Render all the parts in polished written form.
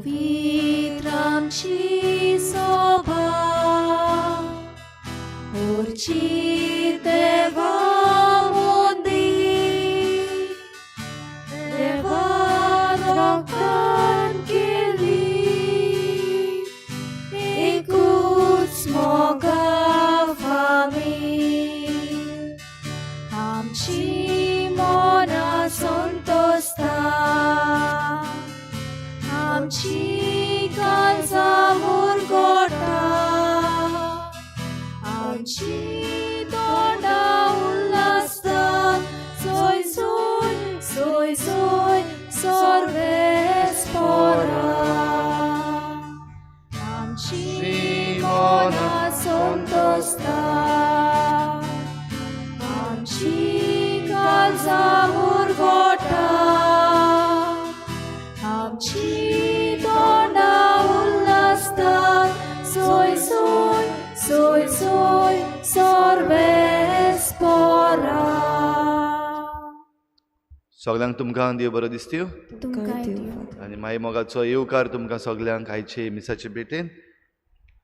पवित्र आमची सभा उरची देवा मोदी देवा रोकान केली एकूच मोगा फामील आमची मनां संतोस्ता आमची काळजां मुरगोटा आमची तोंडां उल्हासता सोय सोय सोय सोय सर्वेस पोरा आमची मनां संतोस्ता आमची काळजां मुरगोटा आमची तोंडां उल्हासतात सोय सोय सोय सोय सर्वेस पोरा. सगल्यांक तुमकां देव बरो दिसत्यो तुमकांय देव. आनी माई मोगाचो येवकार तुमकां सगल्यांक आयचे मिसाचे भेटेन.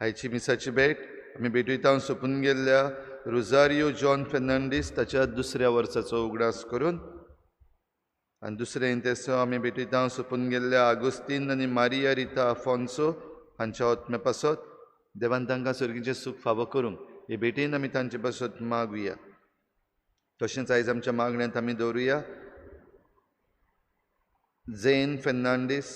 आयची मिसाची भेट आमी भेटयता सोंपून गेल्ल्या रोजारियो जॉन फेर्नांडीस ताच्या दुसऱ्या वर्साचो उगडास करून, आनी दुसरें इंतेसांव आमी भेटयता सोंपून गेल्ल्या आगोस्तीन आनी मारिया रिता आफोन्सो हांच्या आत्म्या पासत देवान तांकां सर्गीचें सूख फावो करूंक हे भेटेन आमी तांचे पासत मागुया. तशेंच आयज आमच्या मागण्यांत आमी दवरुया झेन फेर्नांडीस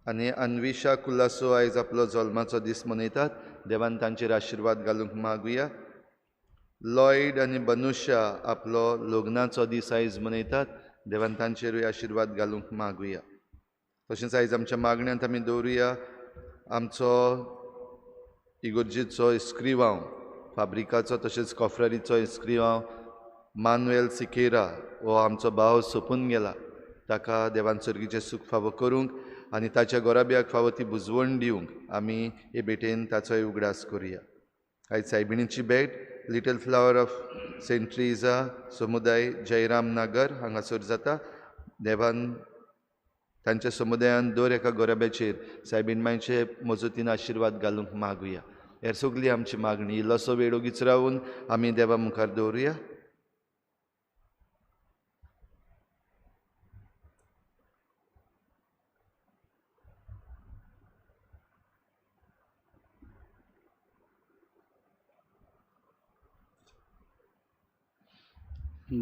आनी अन्विशा कुलासो आयज आपलो जल्माचो दीस मनयतात, देवान तांचेर आशिर्वाद घालूंक मागुया. लॉयड आनी बनुशा आपलो लग्नाचो दीस आयज मनयतात, देवान तांचेरूय आशिर्वाद घालूंक मागुया. तशेंच आयज आमच्या मागण्यांत आमी दवरुया आमचो इगोर्जेचो इस्क्रिवांव फाब्रिकाचो तशेंच कॉफ्रारीचो इस्क्रिवांव मानुएल सिकेरा हो आमचो भाव सोंपून गेला, ताका देवान सर्गीचें सूख फावो करूंक आनी ताच्या गोराब्याक फावो ती बुजवण दिवंक आमी हे भेटेन ताचोय उगडास करुया. आयज सायबिणीची भेट little flower of Saint Teresa समुदाय जयराम नगर हांगासर जाता. देवान तांच्या समुदायान दर एका गोराब्याचेर सायबीण मांयचे मजतीन आशिर्वाद घालूंक मागुया. हेर सगली आमची मागणी इल्लोसो वेळ ओगीच रावून आमी देवा मुखार दवरुया.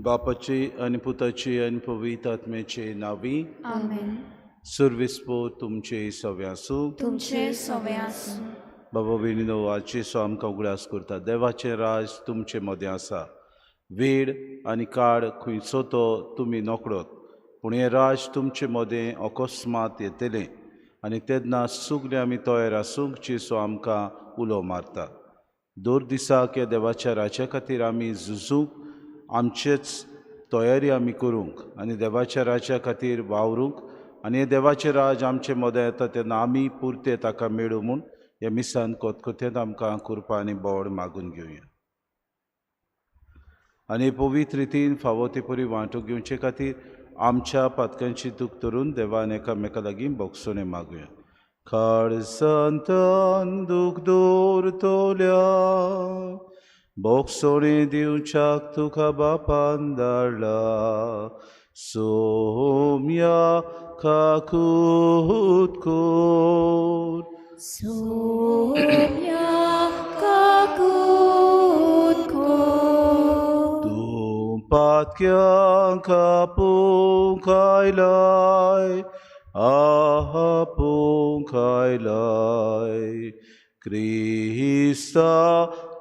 बापाची आनी पुताची आनी पवित्र आत्म्याचे नांवी आमेन. सुर्विस्पो तुमचे सवे आसूं. तुमचे सवे आसूं. बाबा भयणीनो, आजचे सो आमकां उगडास करता देवाचें राज तुमचे मदें आसा. वेळ आनी काळ खंयचो तो तुमी नकळत, पूण हें राज तुमचे मदें अकस्मात येतलें आनी तेन्ना सगळें आमी तयार आसूंक जेसो आमकां उलो मारता. दर दिसाक ह्या देवाच्या राज्या खातीर आमी झुजूंक, आमचेच तयारी आमी करूंक आनी देवाच्या राज्या खातीर वावरूंक आनी हें देवाचें राज आमचे मदें येता तेन्ना आमी पुरते ताका मेळूं म्हूण ह्या मिसान कोतकोतेंत आमकां कृपा आनी बोड मागून घेवया. आनी पवित्र रितीन फावो ते परी वांटो घेवचे खातीर आमच्या पातकांची दूख धरून देवान एकामेका लागीं बोगसणें मागुया. खडसंतन दूख दवरतल्या बोगसणें दिवच्याक तुका बापान धाडला सोम्या काकूत कोर. सोम्या काकूत कोर. तूं पातक्यांक आपोवंक आयलाय, आपोवंक आयलाय क्रिस्ता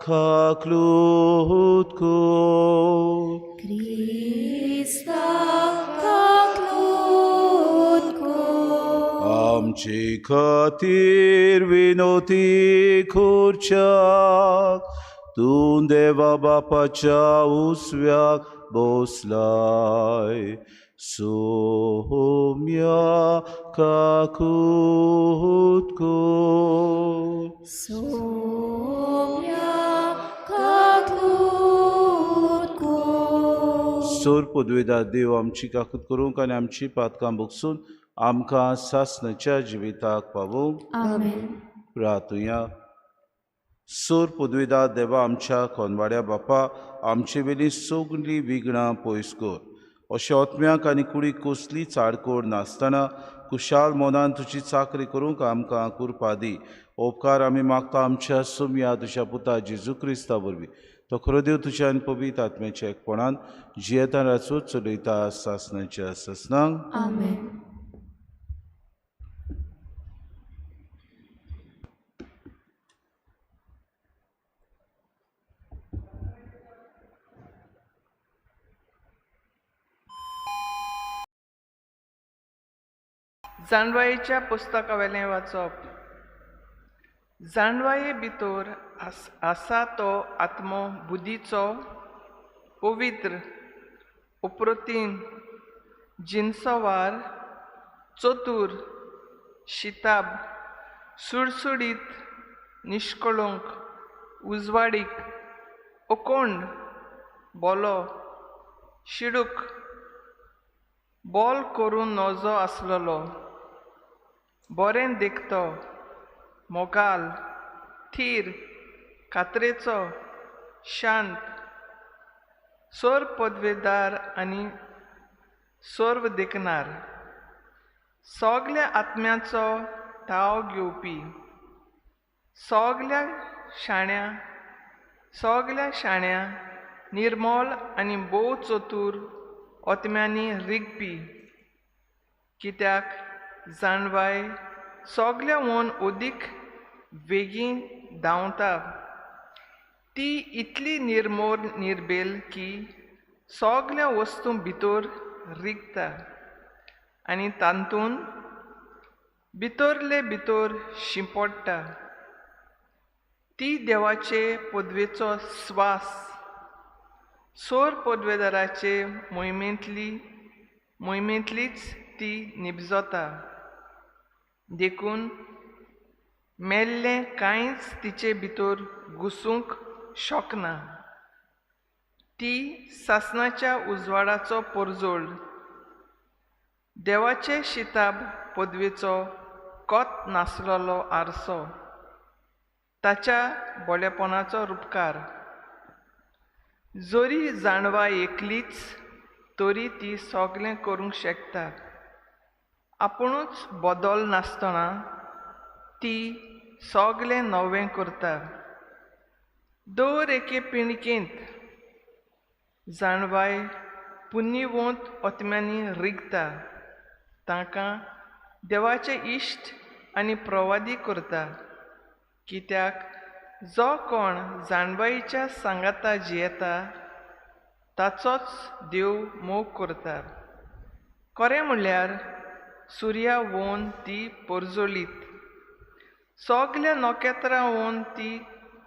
काकलूत कोर. क्रिस्ता काकलूत कोर. आमचे खातीर विनोती करच्याक तूं देवा बापाच्या उस्व्याक बसलाय सोम्या काकूत कोर. सोम्या काकूत कोर. सोर पदवेदार देव आमची काकूत करूंक आनी आमची पातकां भोगसून आमकां सासणाच्या जिविताक पावोवंक। आमेन। प्रार्थुया। सूर पुदविदा देवा आमच्या कोनवाड्या बापा, आमचे वेली सगळीं विघ्नां पयस कर। अशें आत्म्याक आनी कुडीक कसली चाडकोड नासतना कुशाल मनान तुजी चाकरी करूंक आमकां कुरपा दी। उपकार आमी मागता आमच्या सुमया तुज्या पुता जेजू क्रिस्ता वरवीं, तो खरो देव तुज्या आनी पवित्र आत्म्याच्या एकपणान जियेता राचो चलयता सासणाच्या सासणांक। आमेन। जाणवायेच्या पुस्तकावेलें वाचप। जाणवाये भितर आसा तो आत्मो बुद्धीचो, पवित्र, अप्रतीम, जिनसवार, चतूर, शिताब, सुडसुडीत, निश्कळंक, उजवाडीक, अकोंड, बोलो, शिडूक, बोल करून नजो आसलेलो, बरें देखतो, मोगाल, थीर, कात्रेचो, शांत, सोर पदवेदार आनी सर्व देखणार, सगल्या आत्म्याचो थाव घेवपी, सगल्या शाण्या निर्मोल आनी भोव चतूर आत्म्यांनी रिगपी। कित्याक जाणवाय सगल्या वोन अदीक वेगीं धांवता, ती इतली निर्मोल निर्बेल की सगल्या वस्तूं भितर रिगता आनी तातूंत भितरले भितर शिंपडटा। ती देवाचे पदवेचो स्वास, सोर पदवेदाराचे मोहिमेंतलीच ती निबजता। देखून मेल्लें कांयच तिचे भितर घुसूंक शकना। ती सासणाच्या उजवाडाचो परजोळ, देवाचे शिताब पदवेचो कोत नासलेलो आरसो, ताच्या बोलेपणाचो रुपकार। जरी जाणवाय एकलीच तरी ती सगळें करूंक शकता। आपुणूच बदल नासतना ती सगळें नवें करता। दर एके पिणकेंत जाणवाय पुण्यवंत आत्म्यांनी रिगता, तांकां देवाचे इश्ट आनी प्रवादी करता। कित्याक जो कोण जाणवायेच्या सांगाता जियेता ताचोच देव मोग करता। खरें म्हणल्यार सुर्या वोन ती परजळीत, सगल्या नखेत्रां वोन ती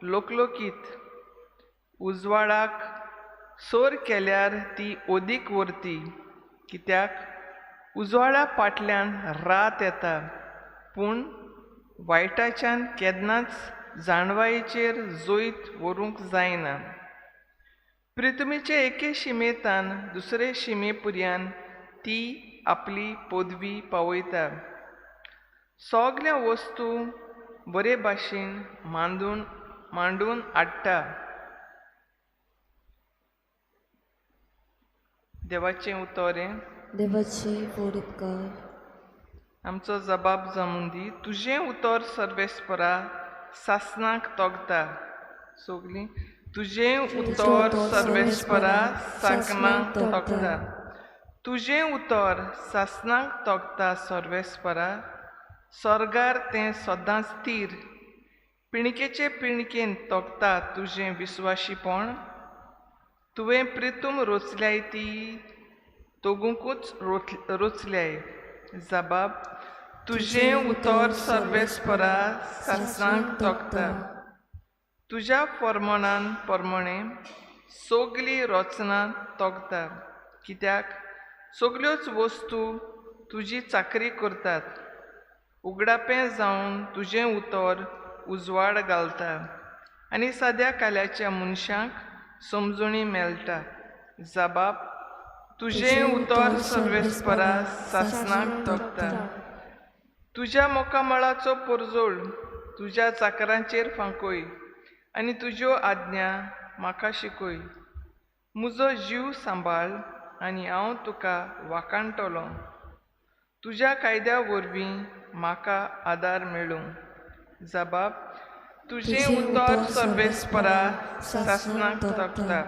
लोकलोकीत, उजवाडाक सोर केल्यार ती अदीक व्हरती। कित्याक उजवाडा फाटल्यान रात येता, पूण वायटाच्यान केन्नाच जाणवायेचेर जैत व्हरूंक जायना। प्रिथमीचे एके शिमेतान दुसरे शिमे पर्यंत ती आपली पदवी पावयता। सगल्या वस्तू बरे भाशेन मांडून हाडटा। देवाचें उतर हें, देवाचे व्हड उपकार। आमचो जबाब जावूं दी। तुजें उतर सर्वेस्परा सासणाक तोगता। सगलीं तुजें उतर सर्वेस्परा सासणाक तोगता। तुजें उतर सासणाक तोगता सर्वेस्परा, स्वर्गार तें सदांच थीर। पिणकेचे पिणकेन तोगता तुजें विस्वाशीपण। तुवें प्रितूम रोचल्याय ती तोगुंकूच रोचल्याय। जबाब तुजें उतर सर्वेस्परा सासणाक तोगता। तुज्या फर्माणान प्रमाणें सगली रचना तोगता। कित्याक सगल्योच वस्तू तुजी चाकरी करतात। उगडापें जावन तुजें उतर उजवाड घालता आनी साद्या काल्याच्या मनशांक समजणी मेळटा। जबाब तुजें उतर सर्वेस्परा सासणाक तगता. तुज्या मोकामळाचो पोरजोळ तुज्या चाकरांचेर फांकोय आनी तुज्यो आज्ञा म्हाका शिकय. म्हजो जीव सांबाळ आनी हांव तुका वाखाणटलो. तुज्या कायद्या वरवीं म्हाका आदार मेळूं. जबाब तुजें उतर सर्वेस्परा सासणाक तगता.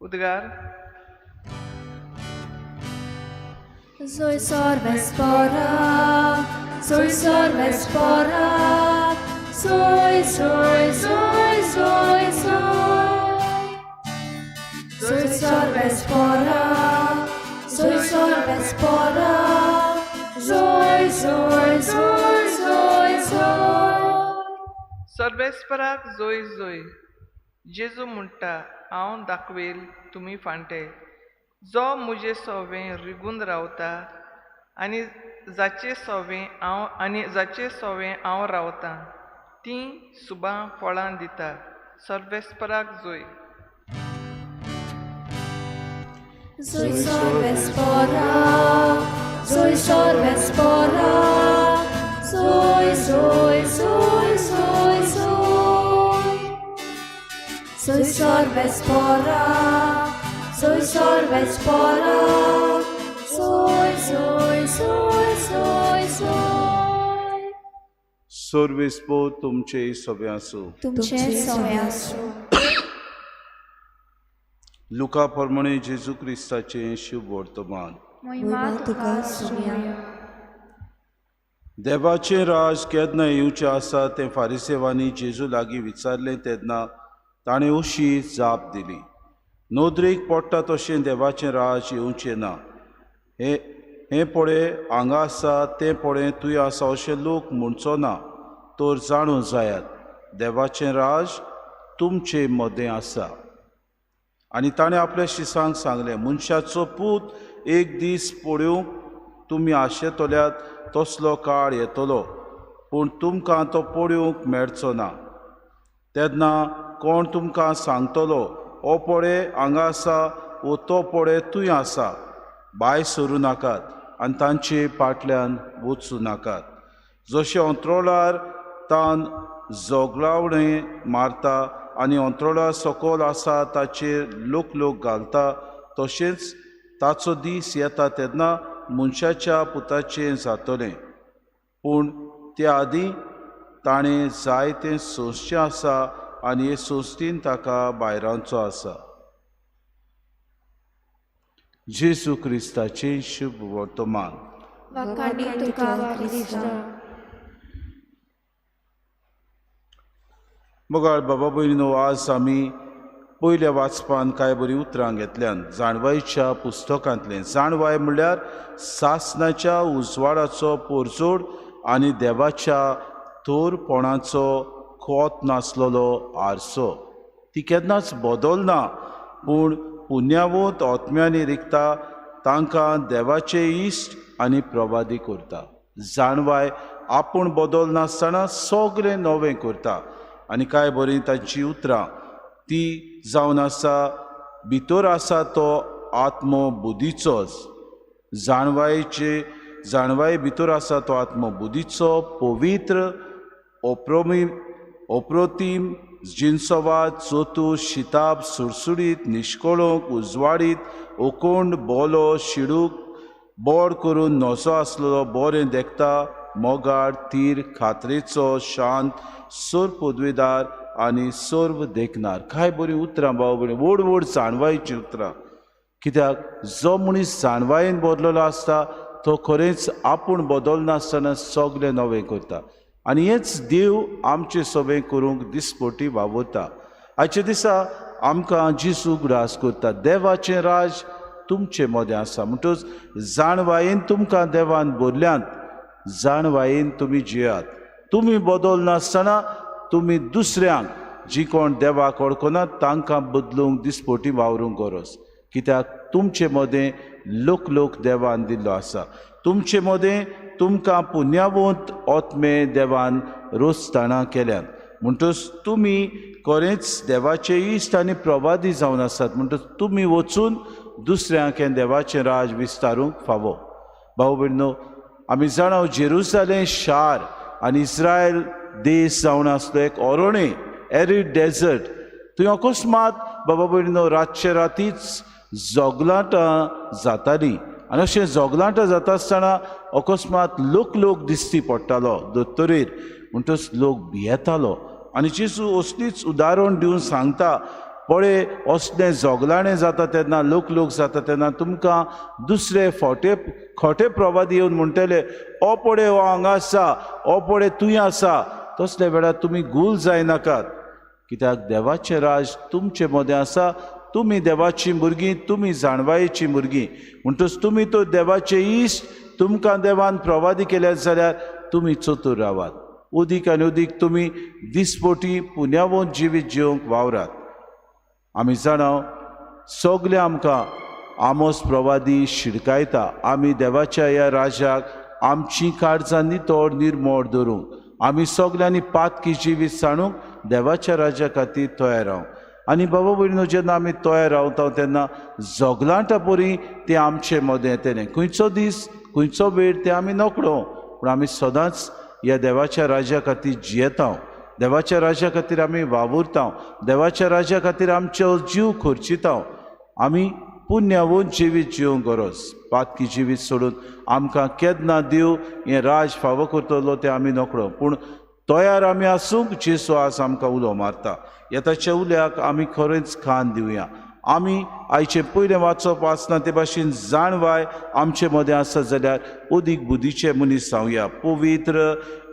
उद्गार. Zoe sarvespora, Zoe sarvespora, Zoe, Zoe, Zoe, Zoe, Zoe. Zoe sarvespora, Zoe sarvespora, Zoe, Zoe, Zoe, Zoe, Zoe. सर्वेस्पराक जोय जोय. जेजू म्हणटा, हांव दाखवेल तुमी फांटे जो म्हजे सोवें रिगून रावता आनी जाचे सोवें हांव आनी जाचे सोवें हांव रावतां तीं सुबां फळां दिता. सर्वेस्पराक जोय. Zoe sarvespora, Zoe sarvespora, Zoe, Zoe, Zoe, Zoe, Zoe. Zoe sarvespora, Zoe sarvespora, Zoe, Zoe, Zoe, Zoe, Zoe. सर्वेस्पोर तुमचे सगळे आसूं. तुमचे सवे आसूं. लुका प्रमाणे जेजू क्रिस्ताचें शुभ वर्तमान. मोहिमा तुका सुमया. देवाचें राज केन्ना येवचें आसा तें फारिसेवांनी जेजू लागीं विचारलें तेन्ना ताणें अशी जाप दिली, नदरेक पडटा तशें देवाचें राज येवचें ना. हें हें पळय हांगा आसा, तें पळय थंय आसा अशें लोक म्हणचो ना, तर जाणू जायात देवाचें राज तुमचे मदें आसा. आनी ताणें आपल्या शिसांक सांगलें, मनशाचो पूत एक दीस पळोवंक तुमी आशेतल्यात तसलो काळ येतलो, पूण तुमकां तो पळोवंक मेळचो ना. तेन्ना कोण तुमकां सांगतलो, हो पळय हांगा आसा वो तो पळय थंय आसा, भायर सरूं नाकात आनी तांचे फाटल्यान वचूं नाकात. जशें अंत्रोळार तान जोगलावणें मारता आनी अंत्रोळा सकयल आसा ताचेर लोक लोक घालता, तशेंच ताचो दीस येता तेन्ना मनशाच्या पुताचें जातलें. पूण त्या आदीं ताणें जायतें सोंसचें आसा आनी हे सोंसतीन ताका भायरांचो आसा. जेजू क्रिस्ताचें शुभ वर्तमान. वाखाणी तुका क्रिस्ता. मोगाळ बाबा भयणीनो, आज आमी पयल्या वाचपान कांय बरीं उतरां घेतल्यान जाणवायच्या पुस्तकांतलें. जाणवाय म्हणल्यार सासणाच्या उजवाडाचो पोरजोड आनी देवाच्या थोरपणाचो खोत नासलेलो आरसो. ती केन्नाच बदलना, पूण पुण्यावंत आत्म्यांनी रिगता तांकां देवाचे इश्ट आनी प्रवादी करता. जाणवाय आपूण बदलनासतना सगळें नवें करता. आनी कांय बरीं तांची उतरां ती जावन आसा, भितर आसा तो आत्मो बुद्धीचोच. जाणवायेचे जाणवाये भितर आसा तो आत्मो बुद्धीचो, पवित्र, अप्रोतीम, जिनसवाद, चतूर, शिताब, सुडसुडीत, निश्कळोंक, उजवाडीत, ओकोंड, बोलो, शिडूक, बोड करून नजो आसलेलो, बरें देखता, मोगाळ, तीर, खात्रेचो, शांत, सोर पदवेदार आनी सर्व देखणार. कांय बरीं उतरां भाव भयणी, व्हड व्हड जाणवायेचीं उतरां. कित्याक जो मनीस जाणवायेन बदलेलो आसता तो खरेंच आपूण बदलनासतना सगळें नवें करता. आनी हेंच देव आमचें सगळें करूंक दिसपटी वावुरता. आयच्या दिसा आमकां जेजू उगडास करता, देवाचें राज तुमचे मदें आसा. म्हणटच जाणवायेन तुमकां देवान भरल्यांत, जाणवायेन तुमी जियात. तुमी बदलनासतना तुमी दुसऱ्यांक जी कोण देवाक वळखनात तांकां बदलूंक दिसपटी वावरूंक गरज. कित्याक तुमचे मदें लोक लोक देवान दिल्लो आसा. तुमचे मदें तुमकां पुण्यावंत आत्मे देवान रोजताणां केल्यात. म्हणटच तुमी खरेंच देवाचे इश्ट आनी प्रवादी जावन आसात. म्हणटच तुमी वचून दुसऱ्यांक हें देवाचें राज विस्तारूंक फावो. भाव भयणीनो, आमी जाणा जेरुजालेम शार आनी इस्रायल देश जावन आसलो एक ओरोणे, एरीड डेजर्ट. थंय अकस्मात बाबा भयणीनो रातचे रातीच जोगलाटां जातालीं आनी अशें जोगलाटां जाता आसतना अकस्मात लोक लोक दिश्टी पडटालो दोतोरेर, म्हणटच लोक भियेतालो. आनी जेजू असलीच उदाहरण दिवन सांगता, पळय असलें जोगलाणें जाता तेन्ना, लोक लोक जाता तेन्ना तुमकां दुसरे फोटे खोटे प्रवादी येवन म्हणटले, ओ पळय हो हांगा आसा, ओ पळय तूंय आसा. तसल्या वेळार तुमी गूल जायनाकात, कित्याक देवाचें राज तुमचे मदें आसा. तुमी देवाचीं भुरगीं, तुमी जाणवायेचीं भुरगीं, म्हणटच तुमी तो देवाचे इश्ट. तुमकां देवान प्रवादी केल्यात जाल्यार तुमी चतूर रावात. उदीक आनी उदीक तुमी दिसपोटी पुन्यावोन जिवीत जिवंक वावरात. आमी जाणा सगळे आमकां आमोस प्रवादी शिडकायता, आमी देवाच्या ह्या राजाक आमची काळजां नितळ निर्मोळ दवरूंक, आमी सगल्यांनी पातकी जिवीत सांडूंक देवाच्या राजा खातीर तयार रावंक. आनी बाबा भयणीनो, जेन्ना आमी तयार रावता तेन्ना जोगलांटा परी तें आमचे मदें येतलें. खंयचो दीस खंयचो वेळ तें आमी नकळो, पूण आमी सदांच ह्या देवाच्या राजा खातीर जियेता, देवाच्या राजा खातीर आमी वावुरता, देवाच्या राजा खातीर आमचो जीव खर्चिता. आमी पुण्यावून जिवीत जिवंक गरज, पातकी जिवीत सोडून आमकां केन्ना देव हें राज फावो करतलो तें आमी नकळो, पूण तयार आमी आसूंक जेजू आज आमकां उलो मारता. ह्या ताच्या उल्याक आमी खरेंच कान दिवया. आमी आयचें पयलें वाचप आसना ते भाशेन जाणवाय आमचे मदें आसत जाल्यार अदीक बुद्धीचे मनीस जावया. पवित्र,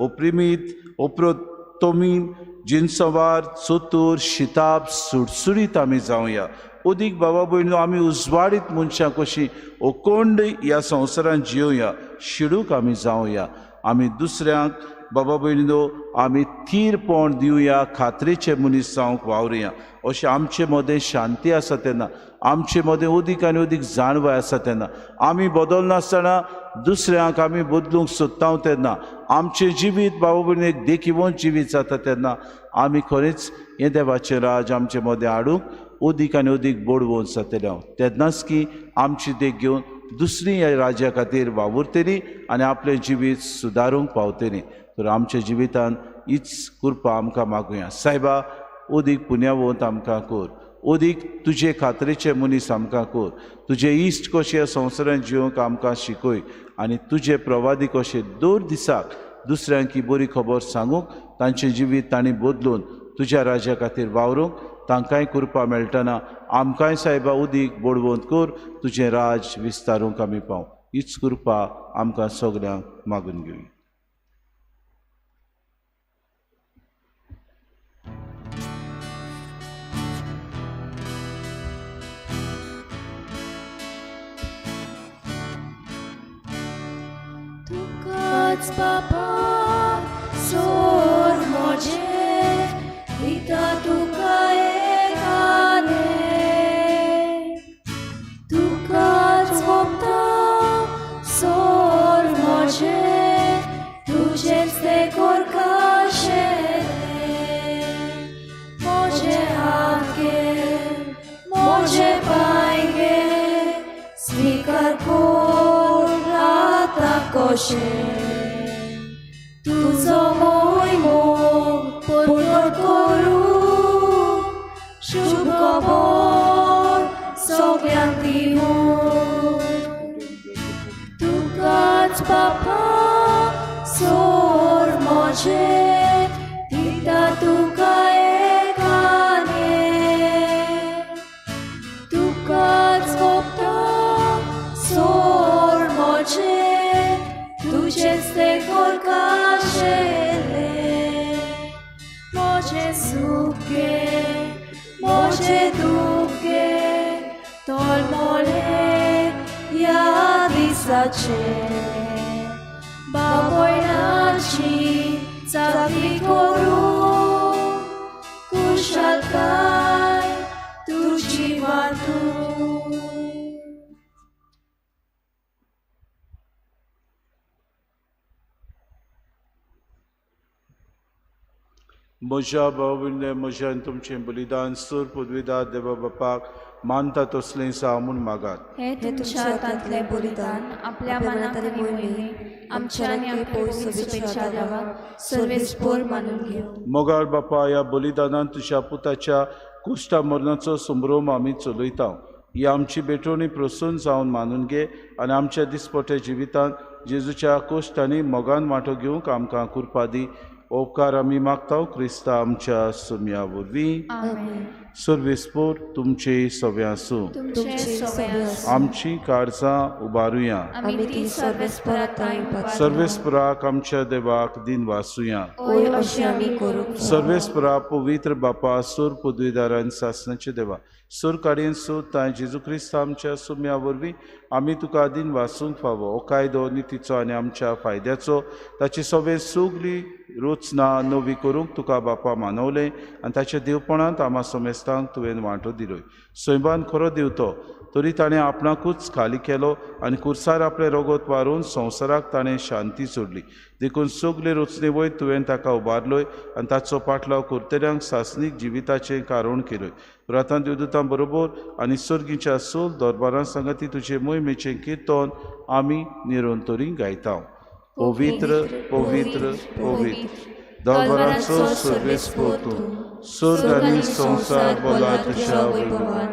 ओप्रिमीत, ओप्रोतोमीन, जिनसवार, चतूर, शिताप, सुडसुडीत आमी जावया. अदीक बाबा भयणीनो आमी उजवाडीत मनशां कशीं ओकोंड ह्या संवसारांत जियोया, शिडूक आमी जावया. आमी दुसऱ्यांक बाबा भयणीनो आमी थीरपण दिवया, खात्रेचे मनीस जावंक वावरुया. अशें आमचे मदें शांती आसा तेन्ना, आमचे मदें अदीक आनी अदीक जाणवाय आसा तेन्ना, आमी बदलनासतना दुसऱ्यांक आमी बदलूंक सोदता तेन्ना, आमचें जिवीत बाबा भयणी एक देखिवंत जिवीत जाता तेन्ना आमी खरेंच हें देवाचें राज आमचे मदें हाडूंक अदीक आनी अदीक बोडवोन जातलें हांव. तेन्नाच की आमची देख घेवन दुसरी ह्या राज्या खातीर वावुरतली आनी आपलें जिवीत सुदारूंक पावतली. तर आमच्या जिवितान हीच कृपा आमकां मागुया. सायबा, अदीक पुण्यावंत आमकां कर, अदीक तुजे खात्रेचे मनीस आमकां कर, तुजे इश्ट कशे संवसारांत जिवंक आमकां शिकय आनी तुजे प्रवादी कशे दर दिसाक दुसऱ्यांक ही बरी खबर सांगूंक तांचें जिवीत तांणी बदलून तुज्या राज्या खातीर वावरूंक तांकांय कृपा मेळटना आमकांय सायबा उदीक बोडवंत कर, तुजें राज विस्तारूंक आमी पावूं. हीच कृपा आमकां सगल्यांक मागून घेवया. तुकाच बाबा सोर म्हजें दिता तुका एकादें, तुकाच सोंपता सोर म्हजें तुजेंच तें कोरकाशेलें. म्हजें हात घे म्हजें पांय घे स्विकार कोर आतां कशें, तुजो मोय मोग परगट करूं शुभ खबर सगल्यांक दिवूं. तुकाच बापा सोर म्हजें दिता तुका एकादें, तुकाच सोंपता सोर म्हजें तुजेंच तें कोरकाशेलें. म्हजें सूख घे म्हजें दूख घे तोलमोलें ह्या दिसाचें, बाबयणाची चाकरी करूं कुशालकाय तुजी वाटूं. म्हज्या भाव भयणींनो, म्हजें आनी तुमचें बलिदान सूर पदवीदार देवा बापाक मानता तसलें जावं म्हूण मागात. हे तुमच्या हातांतलें बलिदान आपल्या मनाक आनी मोहिमेक आमच्या आनी आपल्या पवित्र सभेच्या देवाक सर्वेस्पोर मानून घेवं. मोगाळ बापा, ह्या बलिदानान तुज्या पुताच्या कुश्टा मरणाचो संभ्रम आमी चलयता. ही आमची भेटवणी प्रसन्न जावन मानून घे आनी आमच्या दिसपट्या जिवितांत जेजूच्या कोश्टांनी मोगान वांटो घेवंक आमकां कृपा दी. उपकार आमी मागता क्रिस्ता आमच्या सुम्या वरवीं. आमेन. सर्वेस्पोर तुमचे सवे आसूं. तुमचे सवे आसूं. आमची काळजां उबारुया. आमी ती सर्वेस्परा थांय उबारया. सर्वेस्पराक आमच्या देवाक दिन वासुया. ओय अशें आमी करूंक फावो. सर्वेस्परा पवित्र बापा, सूर पदवीदार आनी सासणाचे देवा, सूर काडयेन सूर तांय जेजू क्रिस्त आमच्या सुम्या वरवीं आमी तुका दिन वासूंक फावो. हो कायदो नितीचो आनी आमच्या फायद्याचो, ताची सगळे सगली रचना नवी करूंक तुका बापा मानवलें आनी ताच्या देवपणांत आमा समेस्तांक तुवें वांटो दिलोय. सैमान खरो देव तो, तरी ताणें आपणाकूच खाली केलो आनी कुर्सार आपलें रगत वारून संवसाराक ताणें शांती सोडली. देखून सगले रचने वयर तुवें ताका उबारलोय आनी ताचो पाटलाव करतल्यांक सासणीक जिविताचें कारण केलोय. रातान देवदूतां बरोबर आनी सर्गीच्या सोल दरबारां सांगाती तुजे मोहिमेचें किर्तन आमी निरंतरी गायता. पवित्र पवित्र पवित्र दरबाराचो सर्वेस्पोर तूं, सर्ग आनी संवसार बोला तुज्या वैभवान.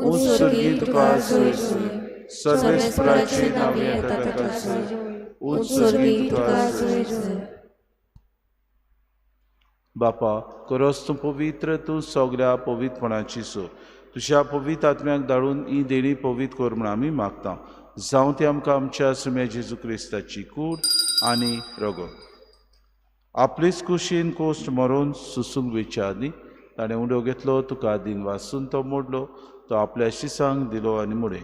उंच सर्गी तुका जय जय, सर्वेस्पराचे नांव येता ताका जय. उंच सर्गी तुका जय जय. बापा, खरोच तूं पवित्र, तूं सगळ्या पवित्रपणाची सूर. तुज्या पवित्र आत्म्याक धाडून ही देणी पवित्र कर म्हूण आमी मागता. जावं ती आमकां आमच्या सुम्या जेजू क्रिस्ताची कूड आनी रगत. आपलेच कुशीन कोश्ट मरोवन सुसूंक वेच्या आदीं ताणें उडो घेतलो, तुका दिन वासून तो मोडलो, तो आपल्या शिसांक दिलो आनी म्हणलें,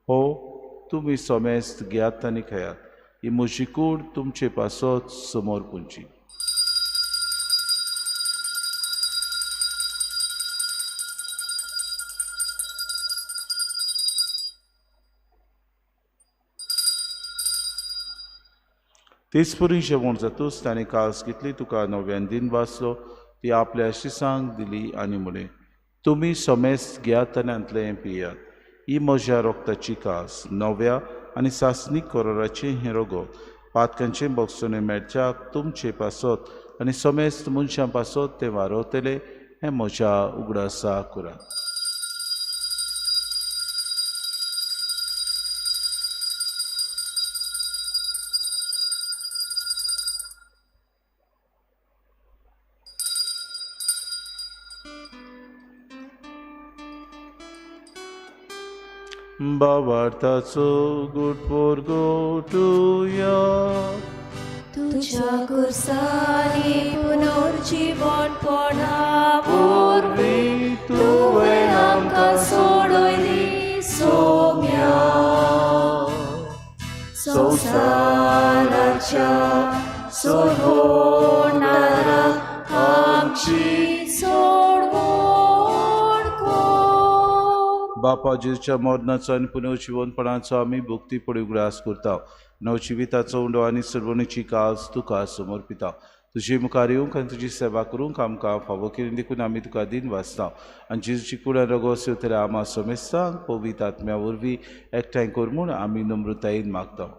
हो तुमी सोमेस्त घेयात आनी खेयात, ही म्हजी कूड तुमचे पासत समोर पुंची. तेच परी जेवण जातूच ताणें कास घेतली, तुका नव्यान दिन वाचलो, ती आपल्या शिसांक दिली आनी म्हणलें, तुमी समेस्त घेयात आनी हांतलें पियात, ही म्हज्या रक्ताची कास, नव्या आनी सासणीक करोराचें हें रगत, पातकांचें बगसणें मेळच्याक तुमचे पासत आनी समेस्त मनशां पासत तें वारवतलें, हें म्हज्या उगडासा करात. बाबार्थाचो गुटपोर गोटुया. तुज्या कुर्सांनी पुनर्जीवनपणा वरवीं तुवें आमकां सोडयली सोम्या. संवसाराच्या सोडवणारा आमची सोडवण कर. बापा, जेजूच्या मरणाचो आनी पुनर्जिवनपणाचो आमी भक्तीपणी उगडास करता. नवजिविताचो उंडो आनी सर्वणीची कास तुका समर्पिता. तुजे मुखार येवंक आनी तुजी सेवा करूंक आमकां फावो केली देखून आमी तुका दिन वाचता. आनी जेजूची कुडान रगो सेवतल्या आमा समेस्तांक पवित्र आत्म्या वरवीं एकठांय कर म्हूण आमी नम्रतायेन मागता.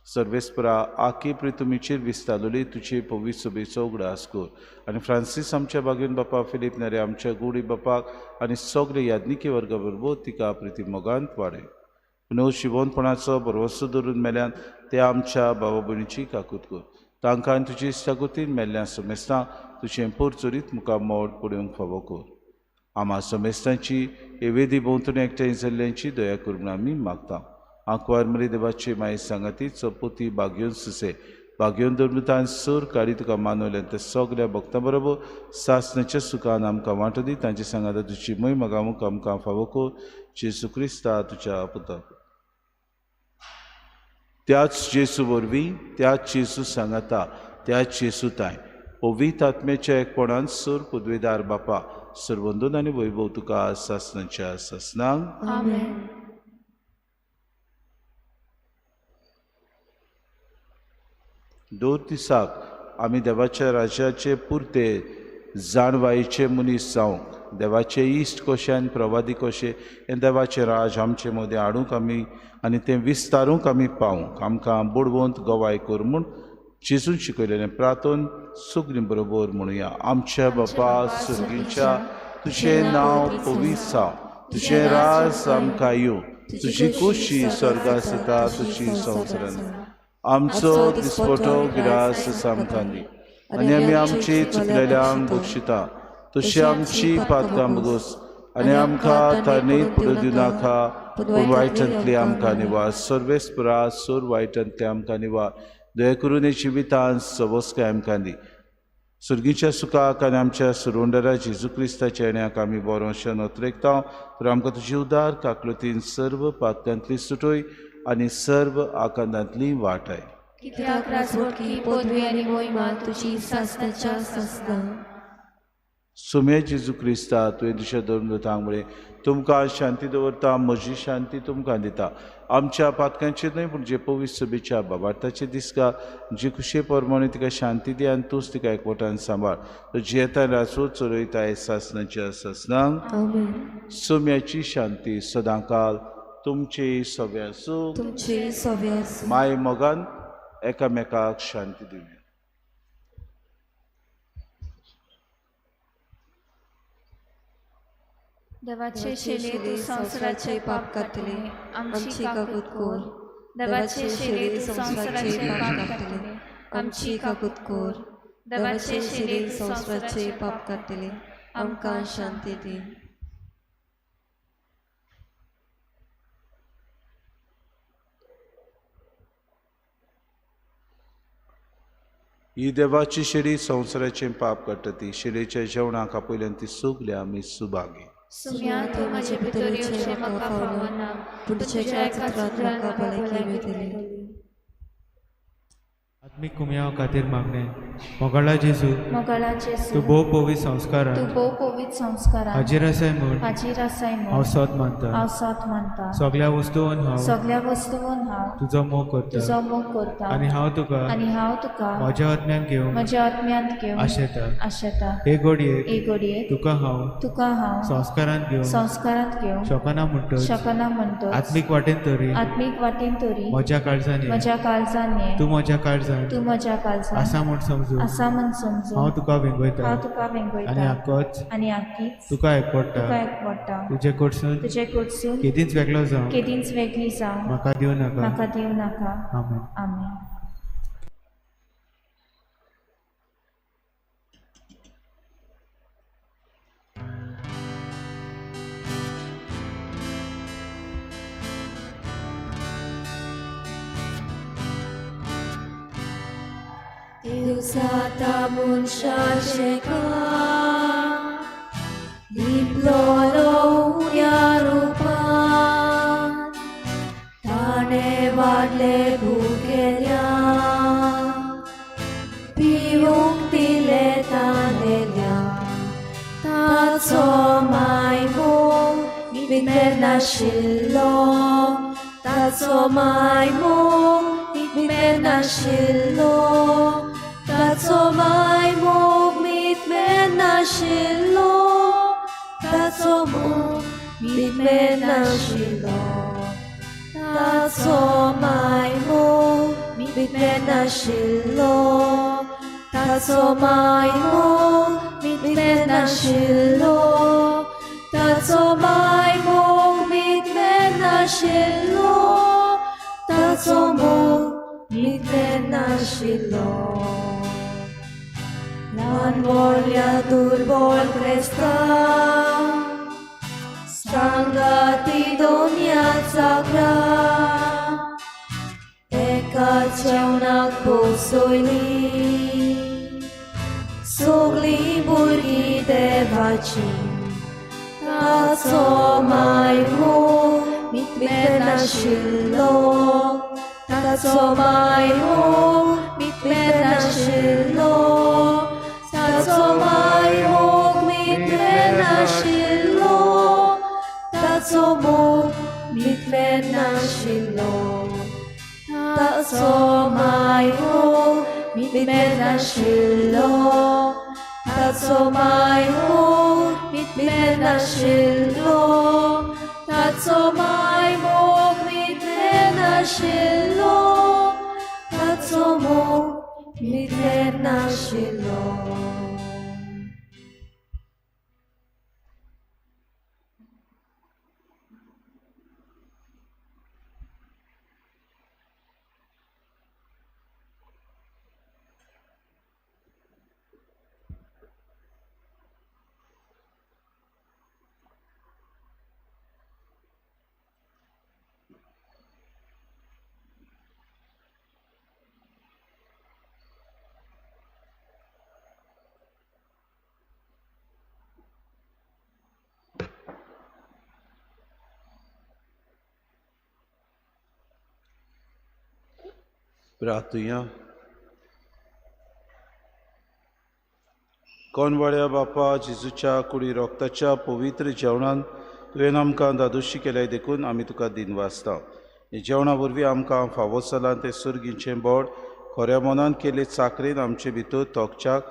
सर्वेस्परा, आकी प्रितुमीचेर विस्तारलेली तुजे पवित्र सभेचो उगडास कर आनी फ्रांसीस आमच्या बागेन बापा, फिलीप नेरे आमच्या गुडी बापाक आनी सगळे याज्ञिकी वर्गा बरोबर तिका प्रिती मोगांत वाडय. णव शिवोनपणाचो भरवंसो धरून मेल्यान ते आमच्या बाबा भयणीची काकूत कर. तांकां आनी तुजी इश्टागतीन मेल्ल्या समेस्तां तुजें पोरचोरीत मुखार मोड पडोवंक फावो कर. आमा समेस्तांची हे वेदी भोंवतणी एकठांय जाल्ल्यांची दया कर म्हूण आमी मागता. आंकवार मरी देवाची माई सांगाती चपोती बागयोन सुसे बागयोन धर्मतान सूर काडी तुका मानवल्यान ते सगळ्या भक्तां बरोबर सासणाच्या सुखान आमकां वांटो दी. तांचे सांगाता तुजी मोय मगामुख आमकां फावो कर. जेजू क्रिस्ता तुज्या पुता. त्याच जेजू वरवीं, त्याच जेजू सांगाता, त्याच जेजू ताय पवित्र आत्म्याच्या एकपणान सूर पदवेदार बापा, सर्वंदून आनी वैभव तुका सासणाच्या सासणांक. आमेन. दोन दिसाक आमी देवाच्या राज्याचे पुरते जाणवायेचे मनीस जावंक देवाचे इश्ट कशे आनी प्रवादी कशे हें देवाचें राज आमचे मदें हाडूंक आमी आनी तें विस्तारूंक आमी पावूंक आमकां बुडवंत गवाय कर म्हूण जेजून शिकयलेलें प्रार्थन सगळीं बरोबर म्हणुया. आमच्या बापा सर्गीच्या, तुजें नांव पवित्र जावं, तुजें राज आमकां येवं, तुजी खोशी स्वर्गांत जाता तशी संवसारांत. आमचो दिसपटो गिरास आमकां दी आनी आमी आमची चुकलेल्यांक बक्षिता तशी आमची पातकां बगोस आनी आमकां ताणें पडूं दिवनाका, पूण वायटांतली आमकां निवार. सर्वेस्परा सोर वायटांतली आमकां निवार. दया करून हे जिवितांत सवस्काय आमकां दी. सुर्गीच्या सुखाक आनी आमच्या सुरुंडरा जेजू क्रिस्ताच्या येण्याक आमी बरोशें नोत्रेकता. तर आमकां तुजी उदार काकलुतीन सर्व पातकांतली सुटय आनी सर्व आकांतांतली वाटाय. कित्याक राजवटकी पदवी आनी मोहिमा तुजी सासणाच्या सासणां. सुमे जेजू क्रिस्ता, तुवें तुज्या धर्मदूतांक म्हळें, तुमकां शांती दवरता, म्हजी शांती तुमकां दिता. आमच्या पातकांचेर न्हय पूण जे पवित्र सभेच्या बाबार्थाचे दिसका जी खुशे प्रमाणे तिका शांती दी आनी तूंच तिका एकवटान सांबाळ. तो जियेता राजवट चलयताय सासणाच्या सासणांक. सुम्याची शांती सदांकाल तुमचे सगळे आसूं. तुमचे सगळे आसूं. माय मोगान एकामेकाक शांती दिवया. देवाचे शेले तूं संवसाराचे पाप काडटले, आमची काकूत कोर. देवाचे शेले तूं संवसाराचे पाप काडटले, आमची काकूत कोर. देवाचे शेले तूं संवसाराचे पाप काडटले, आमकां शांती दी. ही देवाची शेळी संवसाराचें पाप काडटा ती शेळीच्या जेवणाक आपयल्यान ती सगळी आमी सुभागी. सुम्या तूं म्हजे भितर येवचें म्हाका फावना, पूण तुज्या एका उतरान म्हाका भलायकी मेळटली. आत्मीक कुमयाव खातीर मागणें. मोगाळा जेजू, मोगाळा जेजू, तूं भोव पवित्र संस्कारान तूं भोव पवित्र संस्कारान हाजीर आसाय म्हूण हाजीर आसाय हांव म्हूण सोद मानता. हांव सोद मानता. सगळ्या वस्तून हांव सगळ्या वस्तून हांव तुजो मोग करता तुजो मोग करता आनी हांव तुका आनी हांव तुका म्हज्या आत्म्यान घेवन म्हज्या आत्म्यांत घेवन आशेता. आशेता. हे घडयेक हे घडयेक तुका हांव तुका हांव संस्कारांत घेवन संस्कारांत घेवन शकना म्हणटच शकना म्हणटच आत्मीक वाटेन तरी आत्मीक वाटेन तरी म्हज्या काळजान ये. म्हज्या काळजान ये. तूं म्हज्या काळजान तूं म्हज्या काळजान आसा म्हूण समजून आसा म्हूण समजून हांव तुका वेंगयता हांव तुका आनी वेंगयता आकोच आनी आकीच तुका एकवडटा. तुका एकवडटा. तुजे कडसून तुजे कडसून केदींच वेगळो जावं केदींच वेगळी जावं म्हाका दिवं नाका. म्हाका दिवं नाका. आमेन. आमेन. दिवसाता मनशाचें काम लिपलोलो उण्या रुपान ताणें वाडलें भुकेल्या पिवूंक दिलें तानेल्या ताचो मायमोग भितर नाशिल्लो ताचो मायमोग भितर नाशिल्लो ताचो मायमोग भितर नाशिल्लो ताचो मोग भितर नाशिल्लो ताचो मायमोग भितर नाशिल्लो ताचो मायमोग भितर नाशिल्लो ताचो मायमोग भितर नाशिल्लो ताचो मोग भितर नाशिल्लो. ल्हान व्हडल्या दुर्बळ क्रिस्तांव सांगाती दोनया चाकरा एका जेवणाक पोसयली सगळीं भुरगीं देवाची ताचो मायमोग भितर नाशिल्लो ताचो मायमोग भितर नाशिल्लो ताचो मायमोग भितर नाशिल्लो ताचो मोग भितर नाशिल्लो ताचो मायमोग भितर नाशिल्लो ताचो ताचो माय मोग मितमेर नाशिल्लो, ताचो माय मोग मितमेर नाशिल्लो, ताचो मोग मितमेर नाशिल्लो. प्रार्थुया. कोनवाड्या बापा जेजूच्या कुडी रोगताच्या पवित्र जेवणान तुवें आमकां दादोशी केल्याय देखून आमी तुका दिनवासता. हे जेवणा वरवीं आमकां फावो जालां तें सर्गीचें बोड खऱ्या मनान केल्ले चाकरेन आमचे भितर तोखच्याक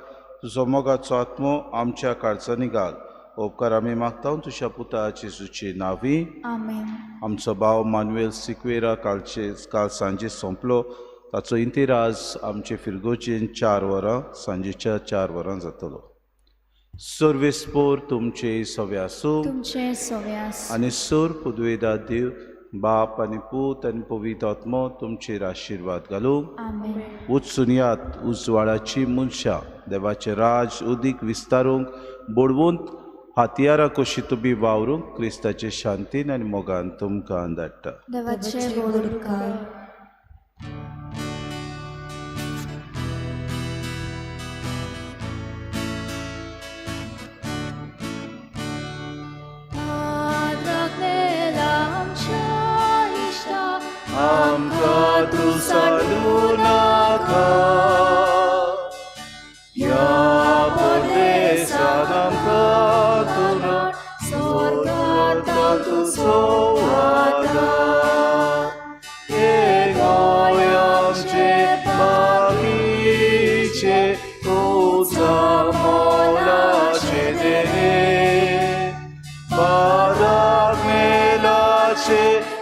तुजो मोगाचो आत्मो आमच्या काळजांनी घाल. उपकार आमी मागता तुज्या पुता जेजूचे नांवी. आमेन. आमचो भाव मानुएल सिक्वेरा काल सांजे सोंपलो. ताचो इंतेर आज आमचे फिरगोजेन 4 वरां सांजेच्या 4 वरां जातलो. सर्वेस्पोर तुमचे सवे आसूं, तुमचे सवे आसूं. आनी सोर पुदवेदा देव बाप आनी पूत आनी पवित्र आत्मो तुमचेर आशिर्वाद घालूं. आमेन. उचून उजवाडाची मनशां देवाचें राज उदीक विस्तारूंक बडवून हातयारां कशी तुमी वावरूंक क्रिस्ताचे शांतीन आनी मोगान तुमकां धाडटा. देवाचे व्हड उपकार. आमकां तूं सांडू नाका, ह्या परदेसान आमकां तूं स्वर्गांत तुजो आदार. हे गोंय आमचें बाकीचें तुजा मोलाचें देणें, पादाक मेलाचें